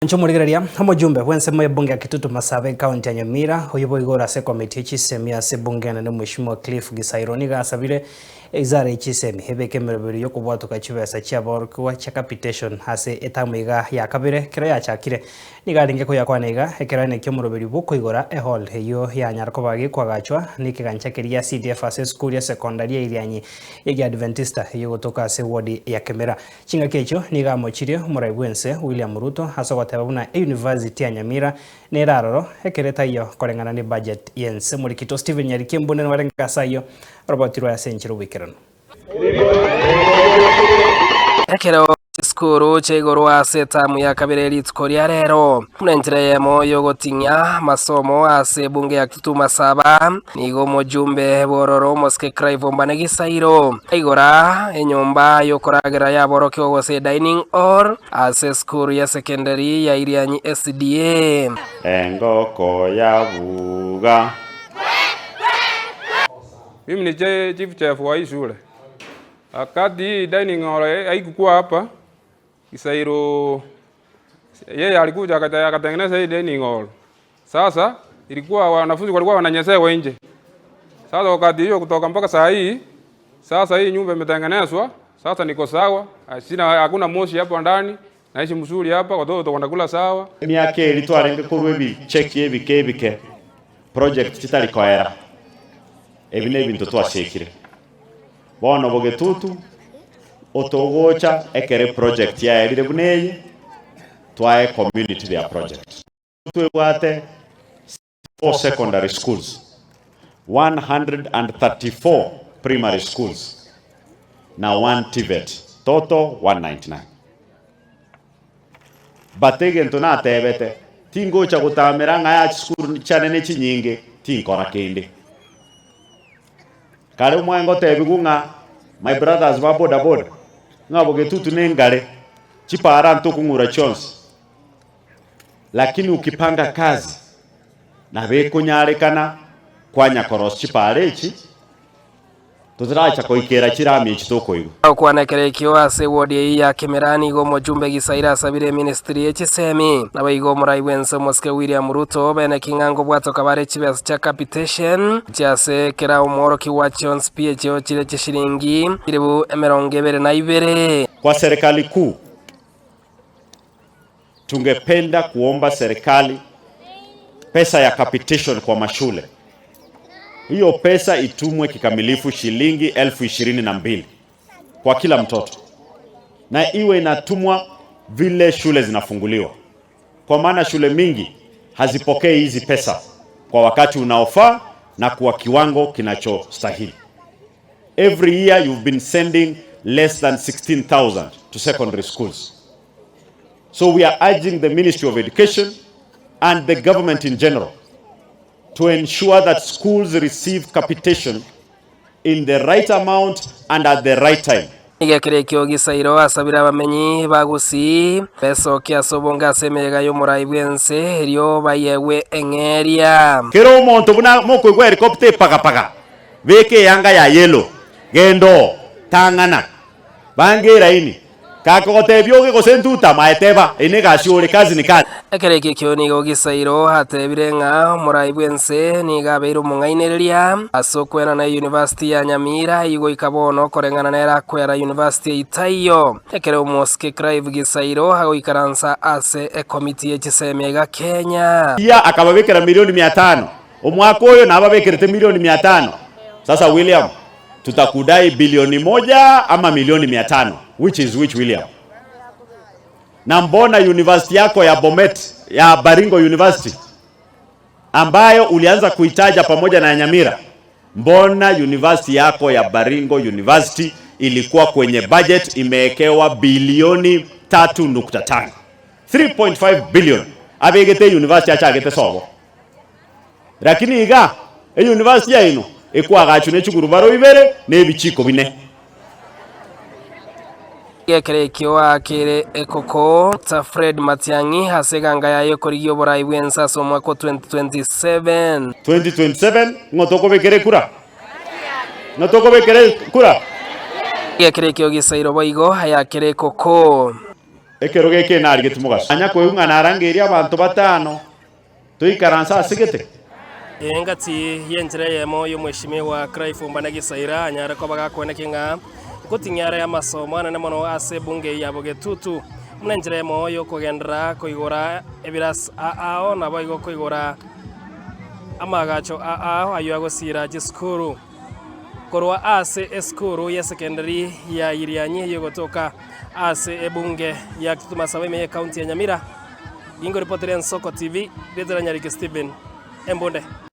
Inche omorigereria, omojumbe bw'ensemo y'ebunge ya Kitutu Masaaba ecounty ya Nyamira, oyio boigo ore ase ekomiti ye chisemi ase ebunge enene Mweshimiwa Cliff Gisairo nigo asabire eizara ye chisemi ebeke emeroberio y'okobwatoka chibesa chi'aborokigwa chia capitation ase etamu iga ya kabere ekero yachakire. Nigo arenge koyakwana iga ekero aenekia omoroberio bw'okoigora ehall eyio yanyara koba gekoagachwa nekegancha keria CDF ase esukuru ya sekondari ya Irianyi y'Egeadventista eyio egotoka ase ewodi ya Kemera. Chingaki echio nigo amochirie omorai bw'ense William Ruto ase ogoteba buna eyunivasiti ya Nyamira nere aroro ekero etaiyo koreng'ana ne budget y'ense. Omorikito Stephen Nyariki Embunde nigo arenge ase ayio arobotirwe ase enchera oboikeranu. Ekero chisukuru chiaigorwa ase etamu ya kabere rituko ria rero, buna enchera eyemo y'ogoting'ia amasomo ase ebunge ya Kitutu Masaba, Nigo omojumbe bw'ororo omosike Clive Ombane Gisairo aigora enyomba y'okoragera y'aborokigwa gose dining hall ase esukuru ya sekendari ya Irianyi SDA. Engoko yabuga. Mimi ni chief chef wa hii shule. Wakati hii dining hall haikukuwa hapa, Gisairo yeye alikuja akatengeneza hii dining hall. Sasa ilikuwa wanafunzi walikuwa wananyesewa nje. Sasa wakati hiyo kutoka mpaka saa hii, sasa hii nyumba imetengenezwa, sasa niko sawa, sina hakuna moshi hapa ndani, naishi mzuri hapa, watoto wanakula sawa. Emiaka eria twarenge korwa ebicheki ebike ebike, project chitari koera, ebi nebinto twasiekire. Bono bogetutu, otogocha ekero eproject yaerire buna eye, twae community their project. Twebwate 4 secondary schools, 134 primary schools na 1 TVET, total 199. But egento natebete, tingocha gotamera ng'a ya chisukuru chiane ne chinyinge, tinkora kende. Kare omwaye ngotebigwa ng'a my brothers ba boda boda, ng'a bogetutu nengare, chipara ntokong'ura chionsi. Lakini ukipanga kazi nabo ekonyarekana kwanya korosia chipara echi totaracha koikera chirami echi tokoigwa. Gokwana ekero ekio ase ewodi eyio ya Kemera nigo omojumbe Gisaira asabire eministry ye chisemi naboigo omorai bwense omosike William Ruto bene king'a ngobwatoka bare chibesa chia capitation chiase kera omworokigwa chionsi pi echio chire chishilingi chilibu emerongo ebere na ibere. Kwa serikali kuu Tungependa kuomba serikali pesa ya capitation kwa mashule, hiyo pesa itumwe kikamilifu shilingi 22,000 kwa kila mtoto, na iwe inatumwa vile shule zinafunguliwa, kwa maana shule mingi hazipokei hizi pesa kwa wakati unaofaa na kwa kiwango kinachostahili. Every year you've been sending less than 16,000 to secondary schools. So we are urging the Ministry of Education and the government in general to ensure that schools receive capitation in the right amount and at the right time. Nigo ekero ekio Gisairo asabire abamenyi ba Gusii besokie ase obonge ase emeyega y'omorai bw'ense, erio bayegwe eng'eria. Kera omonto buna mokoigwa helicopter epagapaga, beka eyanga ya yellow, genda oo, tang'ana. Banga eraini. Gakogotebia oge gose ntutama, aye teba, Eye negasi ore, kazi ni kazi. Ekero ekio ekio nigo Gisairo atebire ng'a omorai bw'ense nigo abeire omong'ainereria ase okwenana eyunivasiti ya Nyamira eyio goika bono koreng'ana nere akwera yunivasiti eyio taiyo. Ekero omosike Clive Gisairo agoikaransa ase ekomiti ye chisemi iga Kenya. Iya akababekera milioni mia tano. Omwaka oyo nababekerete milioni mia tano. Sasa William, Tutakudai bilioni moja ama milioni mia tano which is which William? Na mbona university yako ya Bomet ya Baringo University ambayo ulianza kuitaja pamoja na Nyamira, mbona university yako ya Baringo University ilikuwa kwenye budget imewekewa bilioni 3.5 3.5 billion abegete university achagete sobo Lakini iga, eyunivasiti yaino ekoagachwa ne chigurubaro ibere na ebichiko bine. Ekero ekio aakire ekoko Dr Fred Matiang'i ase eganga yaye ekorigia oborai bw'ense ase omwaka o 2027. 2027 ng'o tokobekera ekura? Ng'o tokobekera ekura? Ekero ekio gisairwe boigo ayakire ekoko. Ekero geke narigetie mogaso. Anya koigwa ng'a narangeirie abanto batano, toikaranse ase gete. Engati y'enchera eyemo y'omweshimiwa Clive Ombane Gisaira anyare koba gakweneki ng'a nkoting'ia are amasomo anene mono ase ebunge ya Bogetutu buna enchera eyemo y'okogenderera koigora ebirasi aao naboigo koigora amaagacho aao ayio agosiira chisukuru. Korwa ase esukuru y'esekendari ya Irianyi eyio egotoka ase ebunge ya Kitutu Masaba ime y'ecounty ya Nyamira, Gingo ripoti ria Ensoko TV, rietera Nyariki Stephen Embunde.